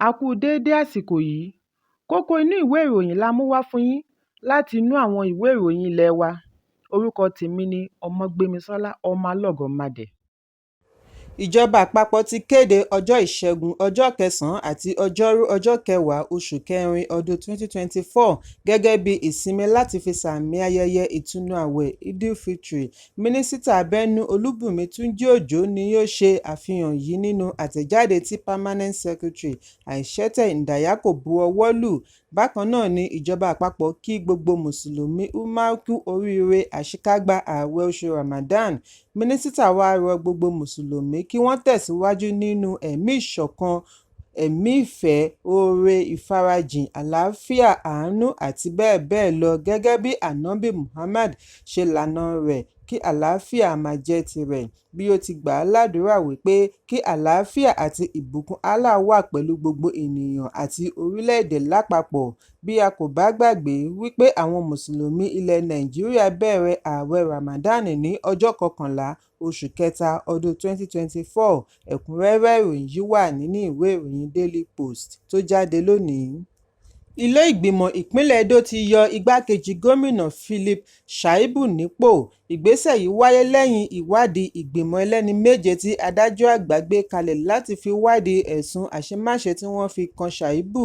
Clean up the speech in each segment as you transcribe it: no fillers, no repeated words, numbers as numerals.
A kú déédé àsìkò yìí. Kókó inú ìwé ìròyìn la mú wá fún yín láti inú àwọn ìwé ìròyìn ilé wa. Orúkọ tèmi ni Ọmọgbémisọ́lá Ọmọlọ́gọ̀mádẹ. Ìjọba àpapọ̀ ti kéde ọjọ́ Ìṣẹ́gun, ọjọ́ kẹsàn-án àti Ọjọ́rú, ọjọ́ kẹwàá oṣù kẹrin ọdún 2024 gẹ́gẹ́ bí ìsinmi láti fi sààmì ayẹyẹ ìtúnu ààwẹ̀ Eid-ul-Fitr. Mínísítà Abẹ́nú Olúbùnmi Túnjí-Òjó ni ó ṣe àfihàn yìí nínú àtẹ̀jáde tí Permanent Secretary Aishete Ndayako bu ọwọ́ lù. Bákan náà ni ìjọba àpapọ̀ kí gbogbo Mùsùlùmí Ummah kú oríire àṣekágbá ààwẹ̀ oṣù Ramadan. Mínísítà wá rọ gbogbo Mùsùlùmí kí wọ́n tẹ̀síwájú nínú ẹ̀mí ìṣọ̀kan, ẹ̀mí ìfẹ́, oore, ìfarajìn, àlàáfíà, àánú àti bẹ́ẹ̀ bẹ́ẹ̀ lọ gẹ́gẹ́ bí Ànábì Muhammad ṣe lànà rẹ̀, kí àlàáfíà máa jẹ́ tirẹ̀, bí ó ti gbà á ládùúrà wípé kí àlàáfíà àti ìbùkún Allah wà pẹ̀lú gbogbo ènìyàn àti orílẹ̀-èdè lápapọ̀. Bí a kò bá gbàgbé wípé àwọn Mùsùlùmí ilẹ̀ Nàìjíríà bẹ̀rẹ̀ ààwẹ̀ Ramadan ní ọjọ́ kọkànlá oṣù kẹta ọdún 2024. Ẹ̀kúnrẹ́rẹ́ ìròyìn yìí wà nínú ìwé ìròyìn Daily Post tó jáde lónìí. Ilé ìgbìmọ̀ ìpínlẹ̀ Edo ti yọ igbákejì gómìnà Philip Shaibu nípò. Ìgbésẹ̀ yìí wáyé lẹ́yìn ìwádìí ìgbìmọ̀ ẹlẹ́ni méje tí adájọ́ àgbà gbé kalẹ̀ láti fi wádìí ẹ̀sùn àṣemáṣe tí wọ́n fi kan Shaibu.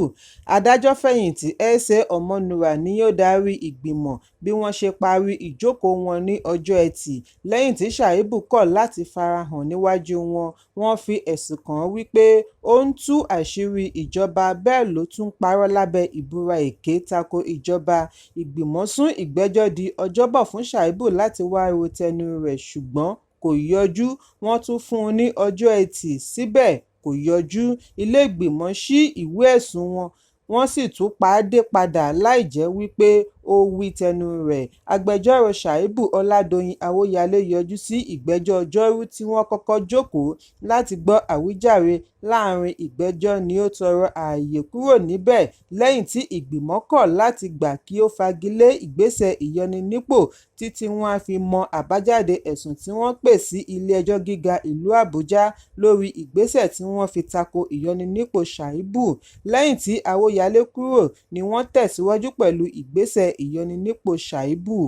Adájọ́-fẹ̀yìntì S.A. Ọmọnúrà ni ó darí ìgbìmọ̀ bí wọ́n ṣe parí ìjókòó wọn ní ọjọ́ Ẹtì lẹ́yìn tí Shaibu kọ̀ láti farahàn níwájú wọn. Wọ́n fi ẹ̀sùn kàn án wípé ó ń tú àṣírí ìjọba, bẹ́ẹ̀ ló tún parọ́ lábẹ́ ìbúra èké tako ìjọba. Ìgbìmọ̀ sún ìgbẹ́jọ́ di Ọjọ́bọ̀ fún Shaibu láti wá ro tẹnu rẹ̀, ṣùgbọ́n kò yọjú. Wọ́n tún fún un ní ọjọ́ Ẹtì, síbẹ̀ kò yọjú. Ilé ìgbìmọ̀ ṣí ìwé ẹ̀sùn wọn, wọ́n sì tún pa á dé padà láìjẹ́ wípé ó wí tẹnu rẹ̀. Agbẹjọ́rò Shaibu, Ọládòyìn Àwóyalé, yọjú sí ìgbẹ́jọ́ Ọjọ́rú tí wọ́n kọ́kọ́ jókòó láti gbọ́ àwíjàre láàrin ìgbẹ́jọ́ ni ó tọrọ ààyè kúrò níbẹ̀ lẹ́yìn tí ìgbìmọ̀ kọ̀ láti gbà kí ó fagilé ìgbésẹ̀ ìyọnipò títí wọ́n á fi mọ àbájáde ẹ̀sùn tí wọ́n pè sí ilé-ẹjọ́ gíga ìlú Àbújá lórí ìgbésẹ̀ tí wọ́n fi tako ìyọnipò Shaibu. Lẹ́yìn tí Àwóyalé kúrò ni wọ́n tẹ̀síwájú pẹ̀lú ìgbésẹ̀ ìyọnipò Shaibu.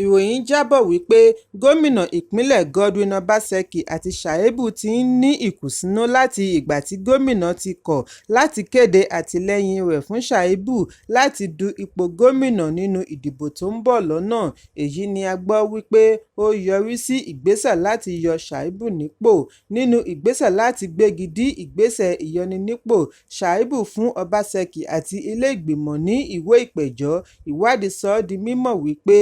Ìròyìn jábọ̀ wípé gómìnà ìpínlẹ̀ Godwin Obaseki àti Shaibu ti ń ní ìkùnsínú láti ìgbà tí gómìnà ti kọ̀ láti kéde àtìlẹ́yìn rẹ̀ fún Shaibu láti du ipò gómìnà nínú ìdìbò tó ń bọ̀ lọ́nà. Èyí ni a gbọ́ wípé ó yọrí sí ìgbésẹ̀ láti yọ Shaibu nípò. Nínú ìgbésẹ̀ láti gbégi dí ìgbésẹ̀ ìyọnipò, Shaibu fún Obaseki àti ilé ìgbìmọ̀ ní ìwé ìpẹ̀jọ́. Ìwádìí sọ ọ́ di mímọ̀ wípé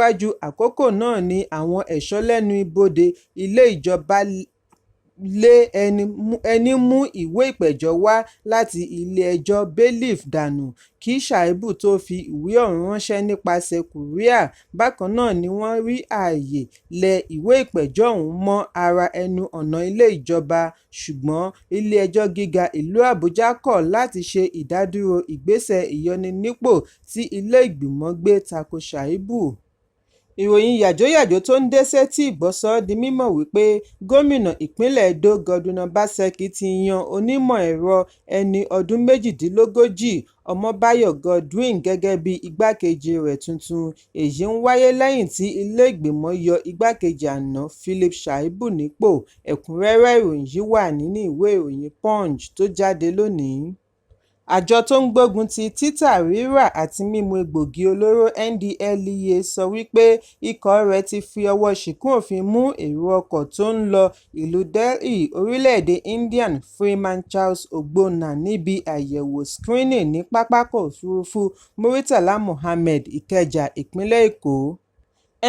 síwájú àkókò náà ni àwọn ẹ̀ṣọ́ lẹ́nu ibodè ilé ìjọba lé ẹni mú ìwé ìpẹ̀jọ́ wá láti ilé-ẹjọ́ bailiff dànù kí Shaibu tó fi ìwé ọ̀hún ránṣẹ́ nípasẹ̀ kúríà. Bákan náà ni wọ́n rí ààyè lẹ ìwé ìpẹ̀jọ́ ọ̀hún mọ́ ara ẹnu ọ̀nà ilé ìjọba, ṣùgbọ́n ilé-ẹjọ́ gíga ìlú Àbújá kọ̀ láti ṣe ìdádúró ìgbésẹ̀ ìyọnipò tí ilé ìgbìmọ̀ gbé tako Shaibu. Ìròyìn yàjóyàjó tó ń dé sétíìgbọ́ sọ ọ́ di mímọ̀ wípé gómìnà ìpínlẹ̀ Edo Godwin Obaseki ti yan onímọ̀-ẹ̀rọ ẹni ọdún 38 Ọmọbáyọ̀ Godwin gẹ́gẹ́ bí igbákejì rẹ̀ tuntun. Èyí ń wáyé lẹ́yìn tí ilé ìgbìmọ̀ yọ igbákejì àná Philip Shaibu nípò. Ẹ̀kúnrẹ́rẹ́ ìròyìn yìí wà nínú ìwé ìròyìn Punch tó jáde lónìí. Àjọ tó ń gbógun ti títà, rírà àti mímu egbòogi olóró NDLEA sọ wípé ikọ̀ rẹ̀ ti fi ọwọ́ ṣìkún òfin mú èrò ọkọ̀ tó ń lọ ìlú Delhi, orílẹ̀-èdè India, Freeman Charles Ogbonna níbi àyẹ̀wò screening ní pápákọ̀ òfurufú Murtala Muhammed, Ìkẹjà, ìpínlẹ̀ Èkó.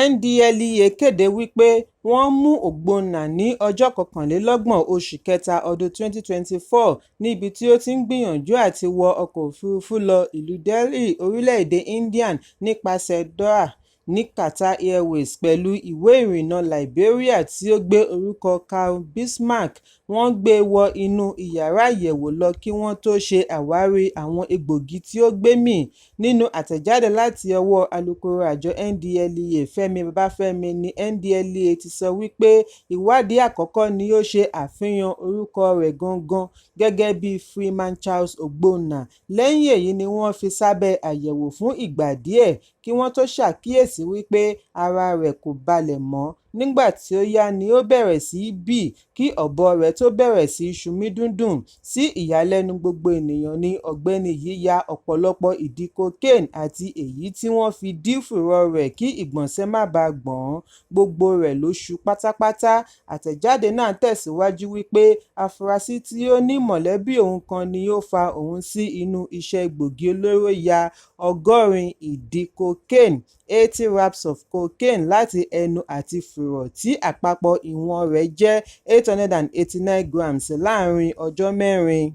NDLEA kéde wípé wọ́n mú Ogbonna ní ọjọ́ 31 oṣù kẹta ọdún 2024 níbi tí ó ti ń gbìyànjú àti wọ ọkọ̀ òfurufú lọ ìlú Delhi, orílẹ̀-èdè India nípasẹ̀ Doha ní Qatar Airways pẹ̀lú ìwé ìrìnnà Liberia tí ó gbé orúkọ Karl Bismarck Wọ́n gbé e wọ inú iyàrá àyẹ̀wò lọ kí wọ́n tó ṣe àwárí àwọn egbòogi tí ó gbé mì. Nínú àtẹ̀jáde láti ọwọ́ alukoro àjọ NDLEA Fẹ́mi Babáfẹ́mi ní NDLEA ti sọ wípé ìwádìí àkọ́kọ́ ni ó ṣe àfihàn orúkọ rẹ̀ gangan gẹ́gẹ́ bíi Freeman Charles Ogbonna. Lẹ́yìn èyí ni wọ́n fi sábẹ́ àyẹ̀wò fún ìgbà díẹ̀ kí wọ́n tó ṣàkíyèsí wípé ara rẹ̀ kò balẹ̀ mọ́. Nígbà tí ó yá ni ó bẹ̀rẹ̀ sí í bì kí ọ̀bọ rẹ̀ tó bẹ̀rẹ̀ sí í ṣumí dúndùn. Sí ìyàlẹ́nu gbogbo ènìyàn ni ọ̀gbẹ́ni yìí ya ọ̀pọ̀lọpọ̀ ìdí kokéènì àti èyí tí wọ́n fi dí fùrọ̀ rẹ̀ kí ìgbọ̀nsẹ̀ má baà gbọ̀n ọ́n, gbogbo rẹ̀ ló ṣú pátápátá. Àtẹ̀jáde náà tẹ̀síwájú wípé afurasí tí ó ní mọ̀lẹ́bí òun kan ni ó fa òun sí inú iṣẹ́ egbòogi olóró ya 80 ìdí kokéènì (80 wraps of cocaine) láti ẹnu àti fùrọ̀ tí àpapọ̀ ìwọ̀n rẹ̀ jẹ́ 889 grams láàárín ọjọ́ mẹ́rin.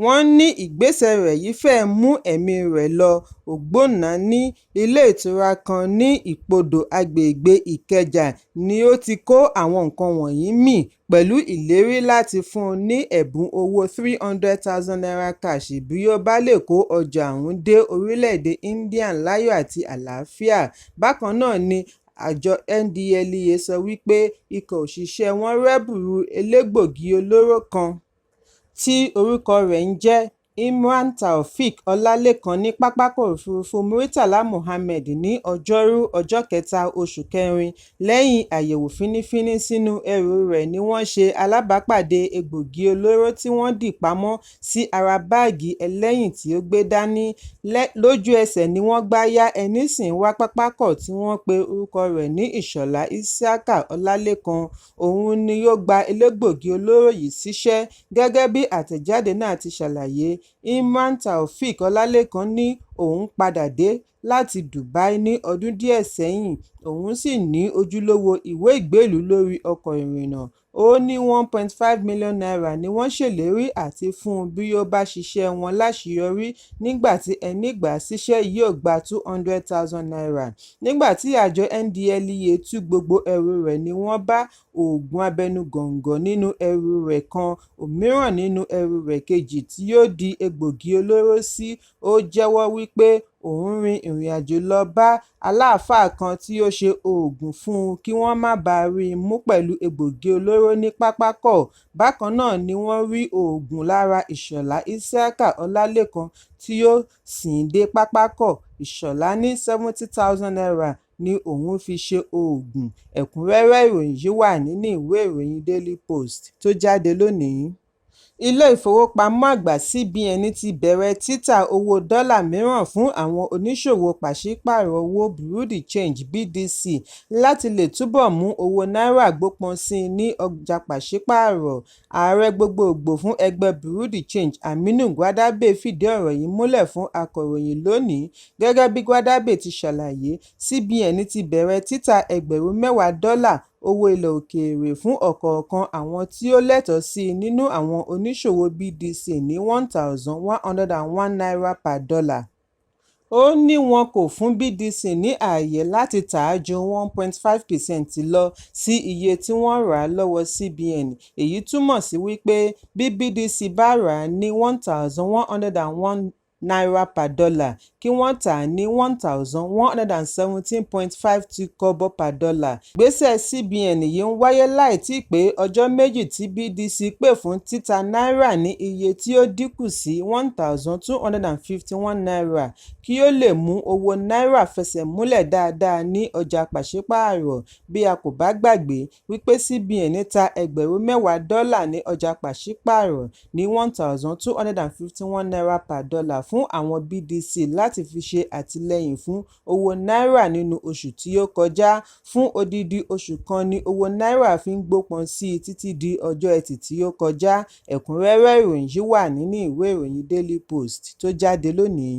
Wọ́n ní ìgbésẹ̀ rẹ̀ yìí fẹ́ẹ́ mú ẹ̀mí rẹ̀ lọ. Ògbónná ní ilé ìtura kan ní Ìpodò, agbègbè Ìkẹjà ni ó ti kó àwọn nǹkan wọ̀nyí mì pẹ̀lú ìlérí láti fún un ní ẹ̀bùn owó ₦300,000 cash bí ó bá lè kó ọjà ọ̀hún dé orílẹ̀-èdè India láyọ̀ àti àlàáfíà. Bákan náà ni àjọ NDLEA sọ wípé ikọ̀ òṣìṣẹ́ wọn rẹ́bùrú elégbòogi olóró kan tí orúkọ rẹ̀ ń jẹ́ Imran Taofeek Ọlálékan ní pápákọ̀ òfurufú Murtala Muhammed ní Ọjọ́rú ọjọ́ kẹta oṣù kẹrin. Lẹ́yìn àyẹ̀wò fínífíní sínú ẹrù rẹ̀ ni wọ́n ṣe alábàápàdé egbòogi olóró tí wọ́n dì pamọ́ sí ara báàgì ẹlẹ́yìn tí ó gbé dání. Lójú ẹsẹ̀ ni wọ́n gbá yá ẹní-sìn-ín-wá pápákọ̀ tí wọ́n pe orúkọ rẹ̀ ní Ìṣọ̀lá Isiaka Ọlálékan. Òun ni ó gba elégbòogi olóró yìí síṣẹ́. Gẹ́gẹ́ bí àtẹ̀jáde náà ti ṣàlàyé, Imran Taofeek Ọlálékan ní òun padà dé láti Dubai ní ọdún díẹ̀ sẹ́yìn, òun sì ní ojúlówó ìwé ìgbélùú lórí ọkọ̀ ìrìnnà. Ó ní ₦1.5 million ni wọ́n ṣèlérí àti fún un bí ó bá ṣiṣẹ́ wọn láṣeyọrí nígbà tí ẹní gbà á síṣẹ́ yóò gba ₦200,000. Nígbà tí àjọ NDLEA tú gbogbo ẹrù rẹ̀ ni wọ́n bá oògùn abẹnugọ̀ńgọ̀ nínú ẹrù rẹ̀ kan, òmíràn nínú ẹrù rẹ̀ kejì tí ó di egbòogi olóró sí. Ó jẹ́wọ́ wípé òun rin ìrìnàjò lọ bá aláàfáà kan tí ó ṣe oògùn fún un kí wọ́n má bàa rí i mú pẹ̀lú egbòogi olóró ní pápákọ̀. Bákan náà ni wọ́n rí oògùn lára Ìṣọ̀lá Isiaka Ọlálékan tí ó sìn dé pápákọ̀. Ìṣọ̀lá ní ₦70,000 ni òun fi ṣe oògùn. Ẹ̀kúnrẹ́rẹ́ ìròyìn yìí wà nínú ìwé ìròyìn Daily Post tó jáde lónìí. Ilé ìfowópamọ́ àgbà CBN ti bẹ̀rẹ̀ títà owó dọ́là mìíràn fún àwọn oníṣòwò pàsípàrọ̀ owó Bureau de Change (BDC) láti lè túbọ̀ mú owó náírà gbópọn sí i ní ọjà pàsípàrọ̀. Ààrẹ gbogboògbò fún ẹgbẹ́ Bureau de Change, Aminu Gwadabe, fìdí ọ̀rọ̀ yìí múlẹ̀ fún akọ̀ròyìn lónìí. Gẹ́gẹ́ bí Gwadabe ti ṣàlàyé, CBN ti bẹ̀rẹ̀ títà ẹgbẹ̀rún 10 dọ́là owó ilẹ̀ òkèèrè fún ọ̀kọ̀ọ̀kan àwọn tí ó lẹ́tọ̀ọ́ sí nínú àwọn oníṣòwò BDC ní ₦1,101 per dollar. Ó ní wọn kò fún BDC ní ààyè láti tà á ju 1.5% lọ sí iye tí wọ́n rà á lọ́wọ́ CBN. Èyí túmọ̀ sí wípé bí BDC bá rà á ní ₦1,101 per dollar, kí wọ́n tà á ní 1,117.52 kobo per dollar. Ìgbésẹ̀ CBN yìí ń wáyé láì tíì pé ọjọ́ méjì tí BDC pè fún títa náírà ní iye tí ó dínkù sí ₦1,251 kí ó lè mú owó náírà fẹsẹ̀ múlẹ̀ dáadáa ní ọjà pàsípàrọ̀. Bí a kò bá gbàgbé wípé CBN ta ẹgbẹ̀rún 10 dọ́là ní ọjà pàsípàrọ̀ ní ₦1,251 per dollar fún àwọn BDC láti fi ṣe àtìlẹ́yìn fún owó náírà nínú oṣù tí ó kọjá. Fún odidi oṣù kan ni owó náírà fi ń gbópọn sí i títí di ọjọ́ Ẹtì tí ó kọjá. Ẹ̀kúnrẹ́rẹ́ ìròyìn yìí wà nínú ìwé ìròyìn Daily Post tó jáde lónìí.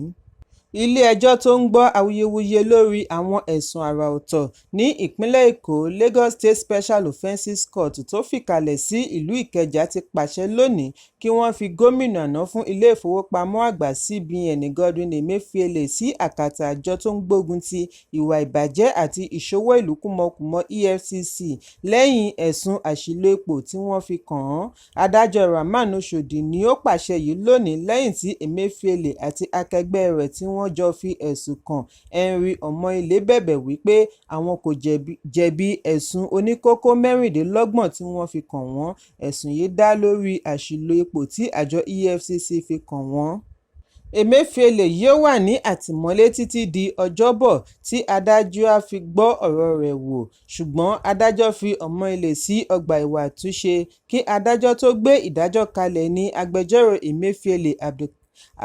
Ilé-ẹjọ́ tó ń gbọ́ awuyewuye lórí àwọn ẹ̀sùn àrà ọ̀tọ̀ ní ìpínlẹ̀ Èkó, Lagos State Special Offences Court tó fìkàlẹ̀ sí ìlú Ìkẹjà ti pàṣẹ lónìí Kí wọ́n fi gómìnà àná fún ilé-ìfowópamọ́ àgbà CBN Godwin Emefiele sí akátá àjọ tó ń gbógun ti ìwà ìbàjẹ́ àti ìṣowó ìlú kúmọkùmọ EFCC lẹ́yìn ẹ̀sùn àṣìlò ipò tí wọ́n fi kàn án. Adájọ́ Rahman Oshodi ni ó pàṣẹ yìí lónìí lẹ́yìn tí Emefiele àti akẹgbẹ́ rẹ̀ tí wọ́n jọ fi ẹ̀sùn kan Henry Omoile bẹ̀bẹ̀ wípé àwọn kò jẹ̀bi ẹ̀sùn oníkókó 26 tí wọ́n fi kàn wọ́n. Ẹ̀sùn yìí dá lórí àṣìlò ipò tí àjọ EFCC fi kàn wọ́n. Emefiele yóò wà ní àtìmọ́lé títí di Ọjọ́bọ̀ tí adájọ́ á fi gbọ́ ọ̀rọ̀ rẹ̀ wò, ṣùgbọ́n adájọ́ fi Omoile sí ọgbà ẹ̀wọ̀n àtúnṣe. Kí adájọ́ tó gbé ìdájọ́ kalẹ̀ ní agbẹjọ́rò Emefiele,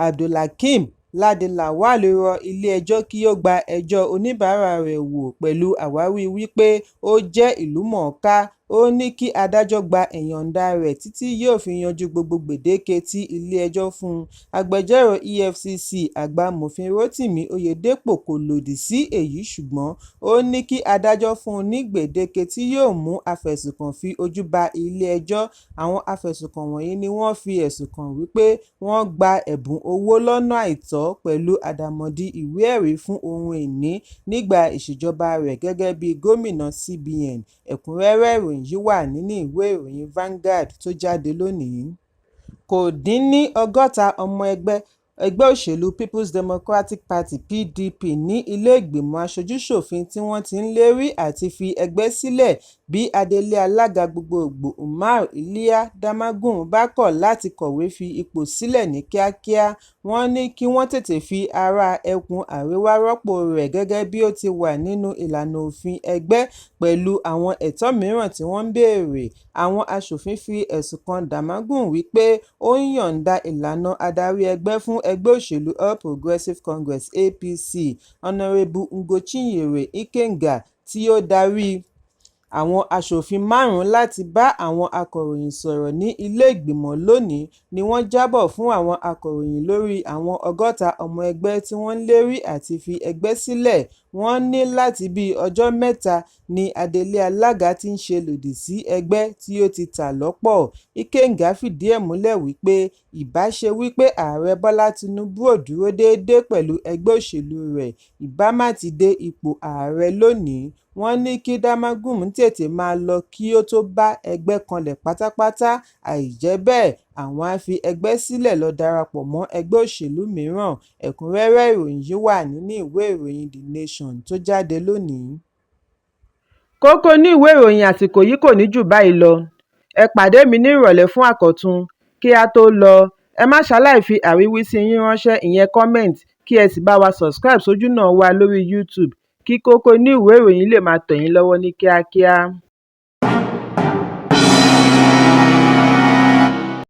Abdulhakeem Ladi Lawal rọ ilé-ẹjọ́ kí ó gba ẹjọ́ oníbàárà rẹ̀ wò pẹ̀lú àwáwí wípé ó jẹ́ ìlúmọ̀ọ́ká. Ó ní kí adájọ́ gba ìyọ̀ǹda rẹ̀ títí yóò fi yanjú gbogbo gbèdéke tí ilé-ẹjọ́ fún un. Agbẹjọ́rò EFCC àgbà Mòfin Rotimi Oyedepo kò lòdì sí èyí, ṣùgbọ́n ó ní kí adájọ́ fún un ní gbèdéke tí yóò mú afẹ̀sùnkàn fi ojú ba ilé-ẹjọ́. Àwọn afẹ̀sùnkàn wọ̀nyí ni wọ́n fi ẹ̀sùn kàn wípé wọ́n gba ẹ̀bùn owó lọ́nà àìtọ́ pẹ̀lú àdàmọ̀dì ìwé-ẹ̀rí fún ohun ìní nígbà ìṣèjọba rẹ̀ gẹ́gẹ́ bí gómìnà CBN. Ẹ̀kúnrẹ́rẹ́ ìròyìn yìí wà nínú ìwé ìròyìn Vanguard tó jáde lónìí. Kò dín ní 60 ọmọ ẹgbẹ́ ẹgbẹ́ òṣèlú Peoples Democratic Party (PDP) ní ilé-ìgbìmọ̀ aṣojú-ṣòfin tí wọ́n ti ń lérí àti fi ẹgbẹ́ sílẹ̀ bí adelé alága gbogboògbò Umar Iliya Damagum bá kọ̀ láti kọ̀wé fi ipò sílẹ̀ ní kíákíá. Wọ́n ní kí wọ́n tètè fi ará ẹkùn àríwá rọ́pò rẹ̀ gẹ́gẹ́ bí ó ti wà nínú ìlànà òfin ẹgbẹ́ pẹ̀lú àwọn ẹ̀tọ́ mìíràn tí wọ́n ń béèrè. Àwọn aṣòfin fi ẹ̀sùn kan Damagum wípé ó ń yọ̀ǹda ìlànà adarí ẹgbẹ́ fún ẹgbẹ́ òṣèlú All Progressives Congress (APC). Honorébù Ugochinyere Ikenga tí ó darí àwọn aṣòfin márùn-ún láti bá àwọn akọ̀ròyìn sọ̀rọ̀ ní ilé-ìgbìmọ̀ lónìí ni wọ́n jábọ̀ fún àwọn akọ̀ròyìn lórí àwọn 60 ọmọ ẹgbẹ́ tí wọ́n ń lérí àti fi ẹgbẹ́ sílẹ̀. Wọ́n ní láti bíi ọjọ́ mẹ́ta ni adelé alága ti ń ṣe lòdì sí ẹgbẹ́ tí ó ti ta lọ́pọ̀. Ikenga fìdí ẹ̀ múlẹ̀ wípé ìbá ṣe wípé Ààrẹ Bọ́lá Tinubu ò dúró déédé pẹ̀lú ẹgbẹ́ òṣèlú rẹ̀, ìbá má ti dé ipò ààrẹ lónìí. Wọ́n ní kí Damagum tètè máa lọ kí ó tó bá ẹgbẹ́ kanlẹ̀ pátápátá, àìjẹ́ bẹ́ẹ̀ àwọn á fi ẹgbẹ́ sílẹ̀ lọ darapọ̀ mọ́ ẹgbẹ́ òṣèlú mìíràn. Ẹ̀kúnrẹ́rẹ́ ìròyìn yìí wà nínú ìwé ìròyìn The Nation tó jáde lónìí. Kókó inú ìwé ìròyìn àsìkò yìí kò ní jù báyìí lọ. Ẹ pàdé mi ní ìrọ̀lẹ́ fún àkọ́tún. Kí á tó lọ, ẹ má ṣaláì fi àríwísí yín ránṣẹ́, ìyẹn comment, kí ẹ sì bá wa subscribe sójúnà wa lórí YouTube kí kókó inú ìwé ìròyìn lè máa tẹ̀ yín lọ́wọ́ ní kíákíá.